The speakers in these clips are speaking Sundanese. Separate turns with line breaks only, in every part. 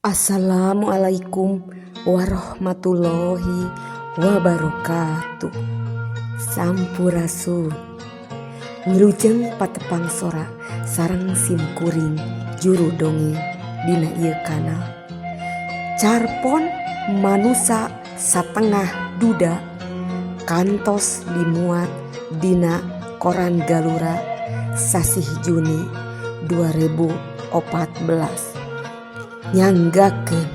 Assalamualaikum warahmatullahi wabarakatuh. Sampurasun. Wilujeng patepang sora sareng sim kuring juru dongeng dina ieu kanal. Carpon manusa satengah duda kantos dimuat dina koran Galura sasih Juni 2014. Nyanggakeun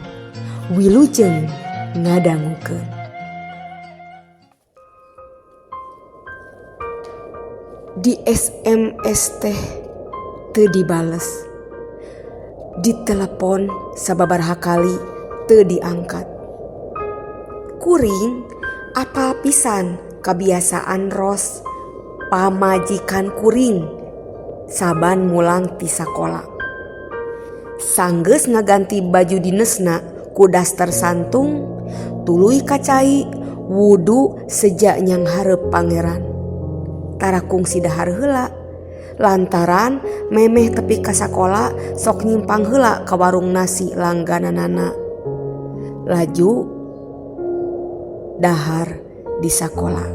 wilujeng ngadangukeun. Di SMS teh teu dibales, ditelepon sababaraha kali teu diangkat. Kuring apal pisan kabiasaan Ros pamajikan kuring saban mulang ti sakola. Sanggeus ngaganti baju dinesna ku daster santung, tuluy ka cai, wudu seja nyanghareup pangeran. Tara kungsi dahar heula, lantaran memeh tepi ka sakola sok nyimpang heula ka warung nasi langgananana. Laju dahar di sakola.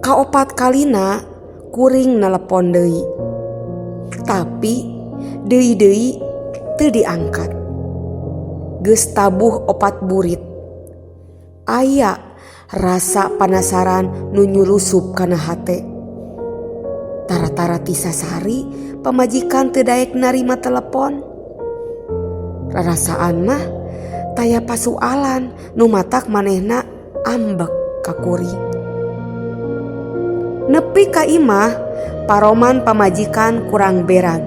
Kaopat kalina kuring nelepon deui. Tapi deui-deui teu diangkat. Geus tabuh opat burit. Aya rasa panasaran nu nyulusup kana hate. Tara-tara ti sasari pamajikan teu daek narima telepon. Rarasaan mah taya pasualan nu matak manehna ambek ka kuring. Nepi ka imah paroman pamajikan kurang berag.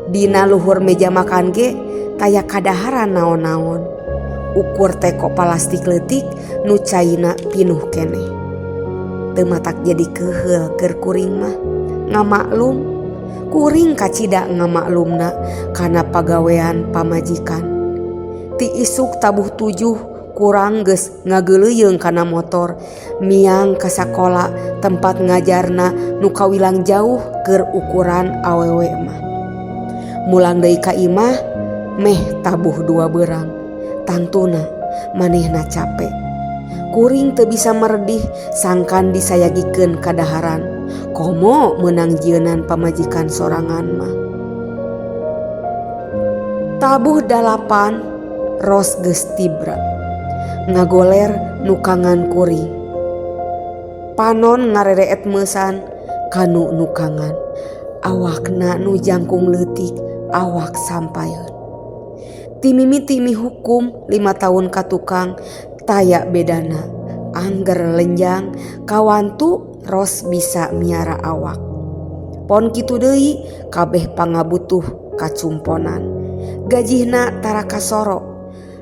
Dina luhur meja makan ge taya kadaharan naon-naon. Ukur teko palastik leutik nu caina pinuh keneh. Teu matak jadi keuheul keur kuring mah. Ngamaklum, kuring kacida ngamaklumna kana pagawean pamajikan. Ti isuk tabuh 7 kurang geus ngageuleuyeng kana motor miang ka sakola tempat ngajarna nu kawilang jauh keur ukuran awewe mah. Mulang deui ka imah meh tabuh 2 beurang. Tangtuna manehna capek. Kuring teu bisa meredih sangkan disayagikeun kadaharan. Komo meunang jieunan pamajikan sorangan mah. Tabuh 8 Ros geus tibra. Ngagoler nukangan kuring. Panon ngarereet meusan kanu nukangan. Awakna nu jangkung leutik awak sampaeun. Timimi-timi hukum 5 tahun ka tukang taya bedana. Angger lenjang kawantu Ros bisa miara awak. Pon kitu deui kabeh pangabutuh kacumponan. Gajihna tara kasoro.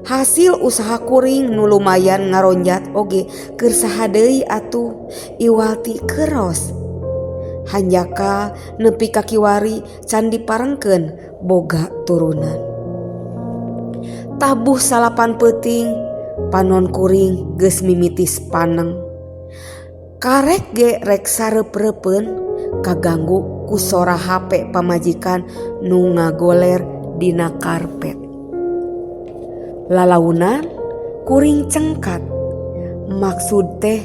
Hasil usaha kuring nu lumayan ngaronjat oge keur saha deui atuh iwal ti keros. Hanjakal nepi ka kiwari can diparengkeun boga turunan. Tabuh 9 peuting panon kuring geus mimitis paneng. Karek ge rek sareup-reupeun kaganggu ku sora HP pamajikan nu ngagoler dina karpet. Lalaunan kuring cengkat. Maksud teh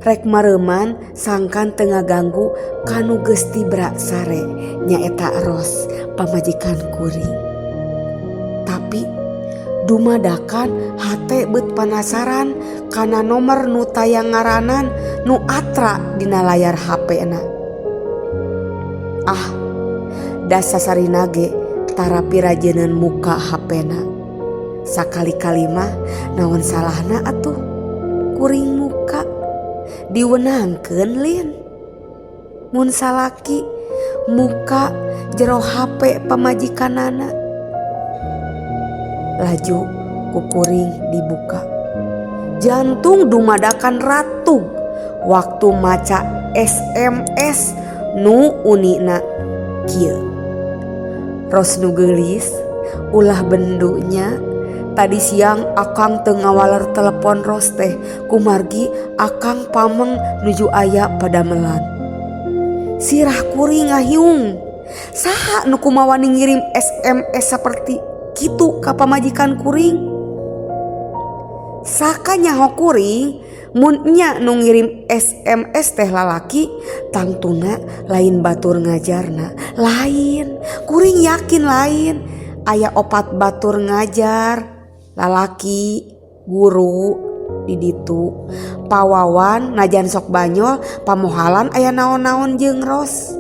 rek mareuman sangkan teu ngaganggu kanu geus tibra sare nyaeta Ros pamajikan kuring. Tapi dumadakan hate beut panasaran kana nomor nu taya ngaranan nu atra dina layar HP-na. Ah, da sasarina ge tara pirajeuneun muka HP-na. Sakali-kali mah naon salahna atuh kuring muka diwenangkeun lin. Mun salaki muka jero HP pamajikanana. Laju ku kuring dibuka. Jantung dumadakan ratug waktu maca SMS nu unina kieu. Ros nu geulis ulah bendunya. Tadi siang akang teu ngawaler telepon Ros teh kumargi akang pameng nuju aya padamelan. Sirah kuring ngahiung. Saha nu kumawani ngirim SMS saperti kitu ka pamajikan kuring? Sakanyaho kuring mun nya nu ngirim SMS teh lalaki tangtuna lain batur ngajarna, lain. Kuring yakin lain. Aya opat batur ngajar lalaki guru di ditu. Pawawan najan sok banyol pamohalan aya naon-naon jeung Ros.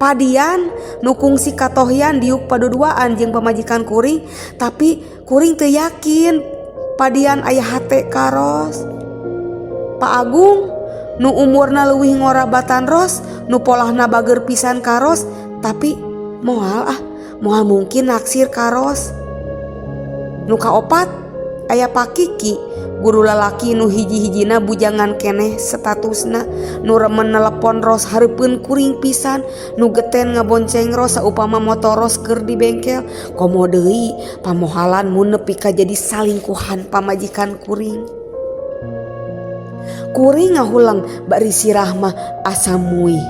Padian nu kungsi katohyan diuk paduduaan jeung pamajikan kuring, tapi kuring teu yakin Padian aya hate ka Ros. Pak Agung nu umurna leuwih ngora batan Ros, nu polahna bager pisan ka Ros, tapi moal ah, moal mungkin naksir ka Ros. Nu kaopat aya Pak Kiki, guru lalaki nu hiji-hijina bujangan keneh statusna, nu remen nelepon Ros hareupeun kuring pisan, nu geten ngabonceng Ros saupama motor Ros keur di bengkel. Komo deui pamohalan mun nepi ka jadi salingkuhan pamajikan kuring. Kuring ngahuleng bari sirah mah asa muih.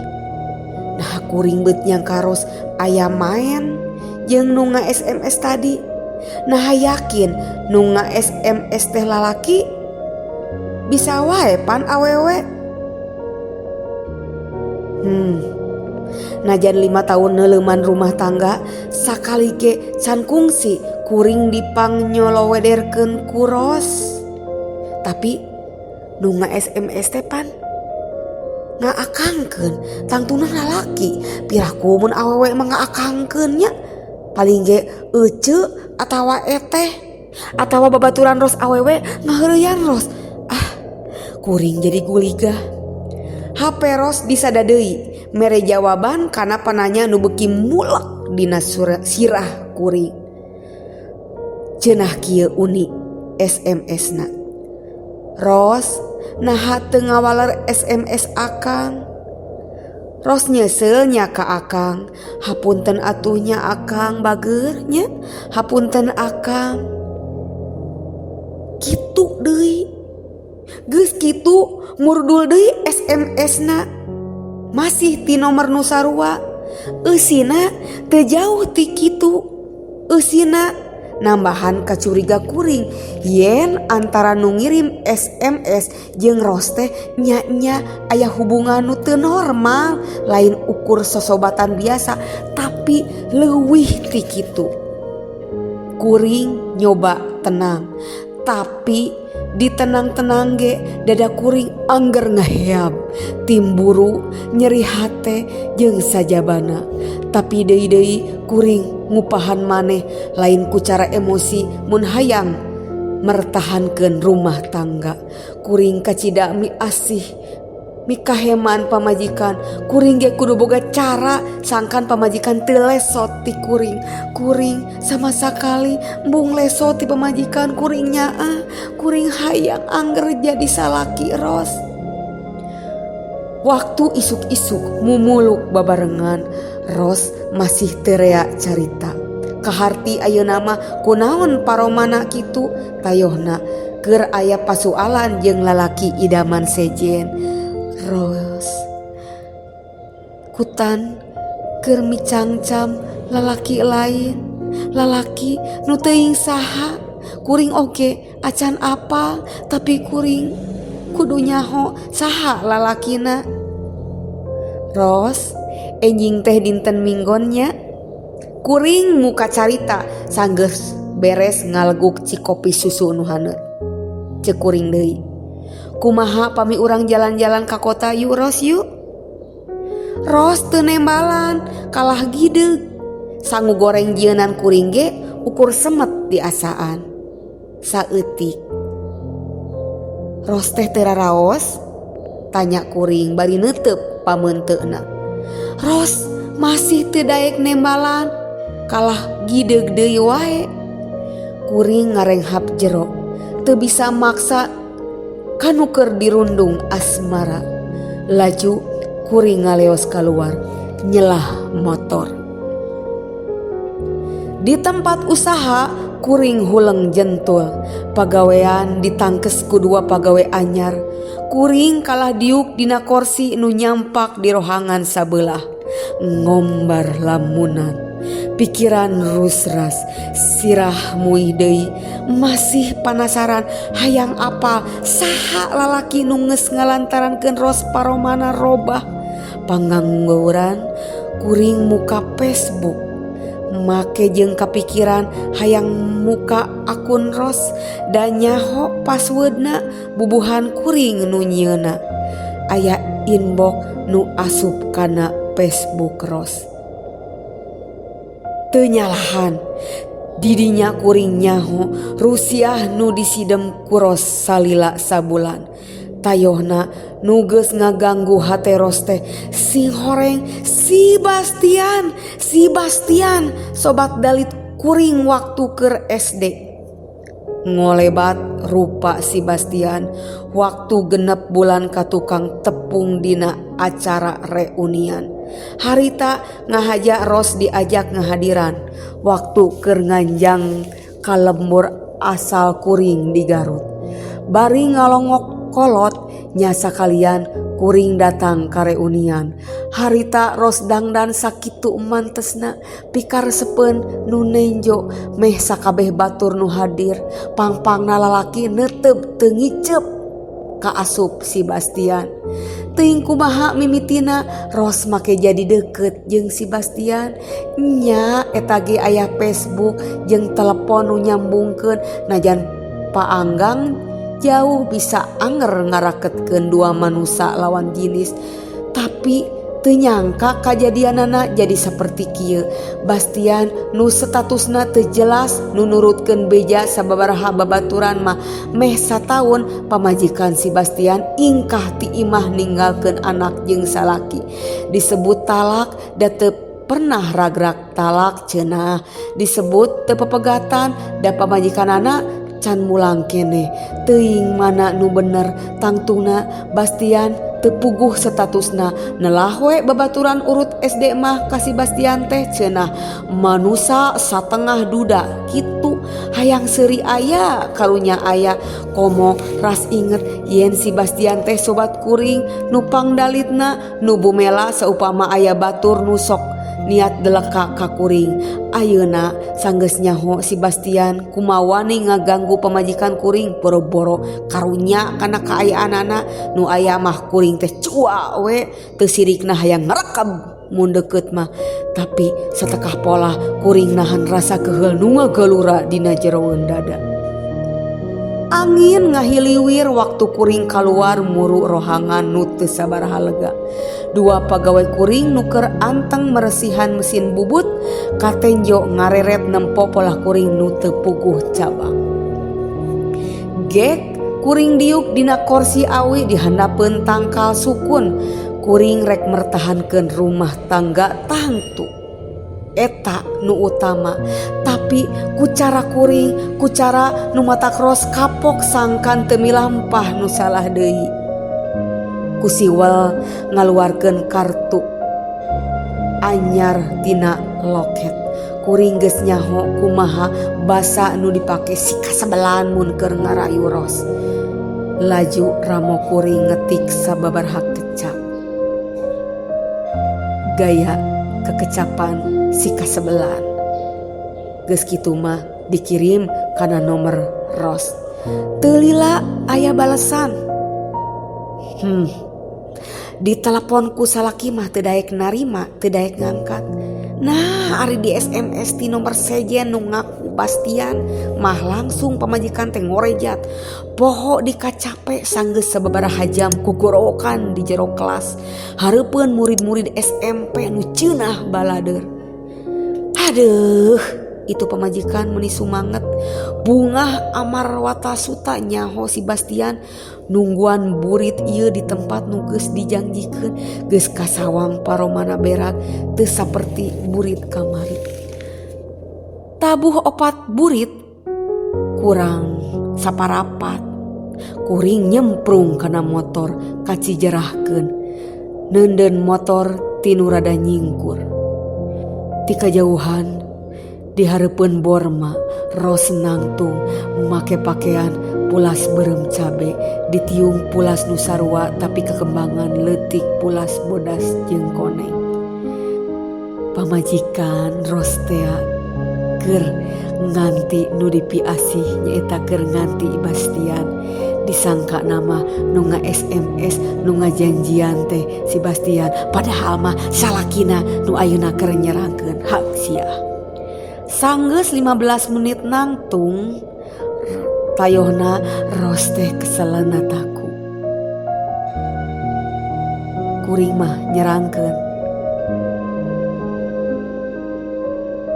Nah kuring beut nyangka Ros aya maen jeung nu nga-SMS tadi. Nah yakin nu nga-SMS teh lalaki bisa wae pan awewe. Najan 5 tahun neuleuman rumah tangga sakali ge can kungsi kuring dipangnyolowederkeun ku Ros. Tapi nu nga-SMS teh pan ngaakangkeun tangtuna lalaki. Piraku mun awewe mah ngaakangkeun nya paling ge ece atawa eteh atawa babaturan Ros awewe ngaheureuyan Ros. Ah, kuring jadi guligah. HP Ros disada deui mere jawaban kana pananya nu beuki mulek dina sirah kuring. Cenah kieu uni SMS-na. Ros naha teu ngawaler SMS akang. Ros nyesel nya ka akang. Hapunten atuh nya akang bager nya. Hapunten akang. Kitu deui. Geus kitu murdul deui SMS-na. Masih ti nomor nu sarua. Eusina teu jauh ti kitu. Eusina nambahan kacuriga kuring yen antara nu ngirim SMS jeung Ros teh nya-nya aya hubungan nu teu normal, lain ukur sosobatan biasa tapi leuwih ti kitu. Kuring nyoba tenang, tapi ditenang-tenang ge dada kuring angger ngeheab, timburu, nyeri hate jeung sajabana. Tapi deui-deui kuring ngupahan maneh lain ku cara emosi mun hayang mertahankeun rumah tangga. Kuring kacida mi asih mikaheman pamajikan. Kuring ge kudu boga cara sangkan pamajikan teu lesot ti kuring. Kuring sama sakali embung lesot ti pamajikan kuring nyaah. Kuring hayang angger jadi salaki Ros. Waktu isuk-isuk mumuluk babarengan, Ros masih teu rea carita. Kaharti ayeuna mah kunaon paromana kitu tayohna keur aya pasualan jeung lalaki idaman sejen. Ros kutan keur micangcam lalaki lain, lalaki nu teuing saha. Kuring oge acan apal, tapi kuring kudu nyaho saha lalakina. Ros enjing teh dinten minggon nya. Kuring muka carita sanggeus beres ngaleguk cikopi susu nu haneut. Ceuk kuring deui. Kumaha pami urang jalan-jalan ka kota yuk Ros yuk. Ros teu nembalan kalah gideug. Sangu goreng jieunan kuring ge ukur semet diasaan. Saeutik. Ros teh teu raraos? Tanya kuring bari neuteup pameunteuna. Ros masih teu daek nembalan kalah gideug deui wae. Kuring ngarenghap jero teu bisa maksa kanu keur dirundung asmara. Laju kuring ngaleos kaluar nyelah motor. Di tempat usaha kuring huleng jentul. Pagawean ditangkes ku 2 pagawe anyar. Kuring kalah diuk dina korsi nu nyampak di rohangan sabelah. Ngombar lamunan. Pikiran rusras, sirah muih deui, masih panasaran hayang apal saha lalaki nu geus ngalantarankeun Ros paromana robah. Pangangguran kuring muka Facebook. Make jeung kapikiran hayang muka akun Ros da nyaho passwordna bubuhan kuring nu nyieunna. Aya inbox nu asup kana Facebook Ros. Teu nyalahan didinya kuring nyaho rusiah nu disidem ku Ros salila sabulan. Tayohna nu geus ngaganggu hate Ros teh sing horeng si Bastian, si Bastian sobat dalit kuring waktu keur SD. Ngolebat rupa si Bastian waktu genep bulan ka tukang tepung dina acara reunian. Harita ngahaja Ros diajak ngahadiran waktu keur nganjang ka lembur asal kuring di Garut. Bari ngalongok kolot nya sakalian kuring datang ka reunian. Harita Ros dangdan sakitu mantesna pikaresepeun nu nenjo meh sakabeh batur nu hadir pangpangna lalaki neuteup teu ngiceup kaasup si Bastian. Teuing kumaha mimitina Ros make jadi deukeut jeung si Bastian. Nya eta ge aya Facebook jeung telepon nu nyambungkeun najan paanggang jauh bisa anger ngaraketkeun dua manusa lawan jinis. Tapi teu nyangka kajadianana jadi saperti kieu. Bastian nu statusna teu jelas nu nurutkeun beja sababaraha babaturan mah meh sataun pamajikan si Bastian ingkah ti imah ninggalkeun anak jeung salaki. Disebut talak da teu pernah ragrag talak cenah. Disebut teu pepegatan da pamajikanana can mulang keneh. Teuing mana nu bener tangtuna Bastian teu puguh statusna nelah we babaturan urut SD mah ka si Bastian teh cenah manusa satengah duda kitu hayang seuri aya karunya aya komo ras inget yen si Bastian teh sobat kuring nu pangdalitna nu bumela saupama aya batur nu sok niat deleka ka kuring. Ayeuna sanggeus nyaho si Bastian kumawani ngaganggu pamajikan kuring boro-boro karunya kana kaayaanana nu aya mah kuring teh cua we teu sirikna hayang ngarekeb mun deukeut mah. Tapi satekah polah kuring nahan rasa keheul nu ngagalura dina jeroeun dada. Angin ngahiliwir waktu kuring kaluar muru rohangan nu teu sabaraha lega. Dua pagawe kuring nu keur anteng meresihan mesin bubut katenjo ngareret nempo polah kuring nu teu puguh cabang. Gek kuring diuk dina korsi awi di handapeun tangkal sukun. Kuring rek mertahankeun rumah tangga tangtu. Eta nu utama, tapi ku cara kuring, ku cara nu matak Ros kapok sangkan teu milampah nu salah deui. Ku siwel ngaluarkeun kartu anyar tina loket. Kuring geus nyaho kumaha basa nu dipake si kasebelan mun keur ngarayu Ros. Laju ramo kuring ngetik sababaraha kecap. Gaya kekecapan si kasebelan. Geus kitu mah dikirim kana nomor Ros. Teu lila aya balesan. Ditelepon ku salaki mah teu daek narima, teu daek ngangkat. Nah, ari di SMS ti nomor sejen nu ngaku Bastian mah langsung pamajikan teh ngorejat. Poho dikacape sanggeus sababaraha jam kugorowokan di jero kelas. Hareupeun murid-murid SMP nu ceunah baladeur. Aduh, itu pamajikan meuni sumanget. Bungah amar watasuta nyaho si Bastian nungguan burit ieu di tempat nu geus dijangjikeun geus kasawang paromana berak teu saperti burit kamari. Tabuh opat burit kurang saparapat. Kuring nyemprung kana motor kacijerahkeun. Neundeun motor tinu rada nyingkur. Ti kajauhan di hareupeun Borma Ros nangtung make pakaian pulas beureum cabe ditiung pulas nu sarua tapi kekembangan leutik pulas bodas jeung koneng. Pamajikan Ros tea keur nganti nu dipiasih nyaeta keur nganti Bastian. Disangka nama nu nga SMS nu ngajanjian teh si Bastian padahal mah salakina nu ayeuna keur nyerangkeun hak sia. Sanggeus 15 menit nangtung tayohna Ros teh keseleuna taku. Kuring mah nyerangkeun.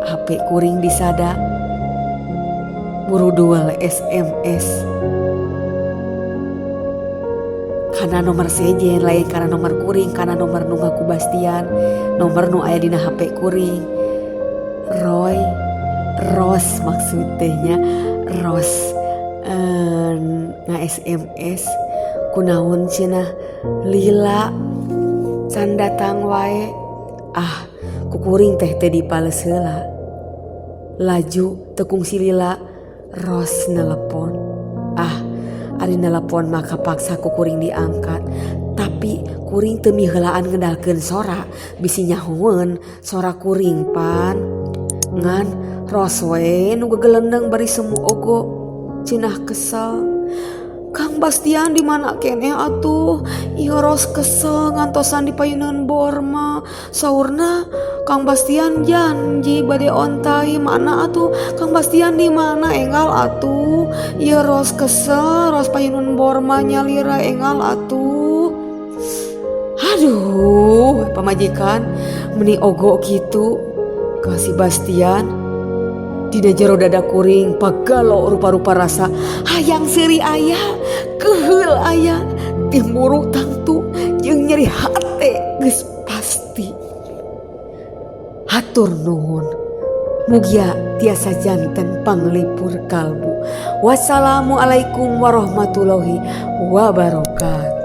HP kuring disada buru duel SMS. Kana nomor sejen lain kana nomor kuring kana nomor nu ngaku Bastian nomor nu aya dina HP kuring. Roy Ros maksud teh nya Ros nga SMS kunaon cenah lila can datang wae ah ku kuring teh teu dipales heula. Laju teu kungsi lila Ros nelepon. Ah ari nelepon mah kapaksa ku kuring diangkat tapi kuring teu miheulaan ngedalkeun sora bisi nyahoeun sora kuring pan. Ngan Ros we nu gegelendeng bari semu ogo cenah kesel. Kang Bastian di mana keneh atuh? Ieu Ros kesel ngantosan dipayuneun Borma. Saurna Kang Bastian janji bade on time mana atuh? Kang Bastian di mana enggal atuh? Ieu Ros kesel Ros payuneun Borma nyalira enggal atuh. Aduh, pamajikan meni ogo kitu ka si Bastian. Dina jero dada kuring pagalo rupa-rupa rasa hayang seuri aya, keheul aya, timburu tangtu jeung nyeri hate geus pasti. Hatur nuhun. Mugia tiasa janten panglipur kalbu. Wassalamualaikum warahmatullahi wabarakatuh.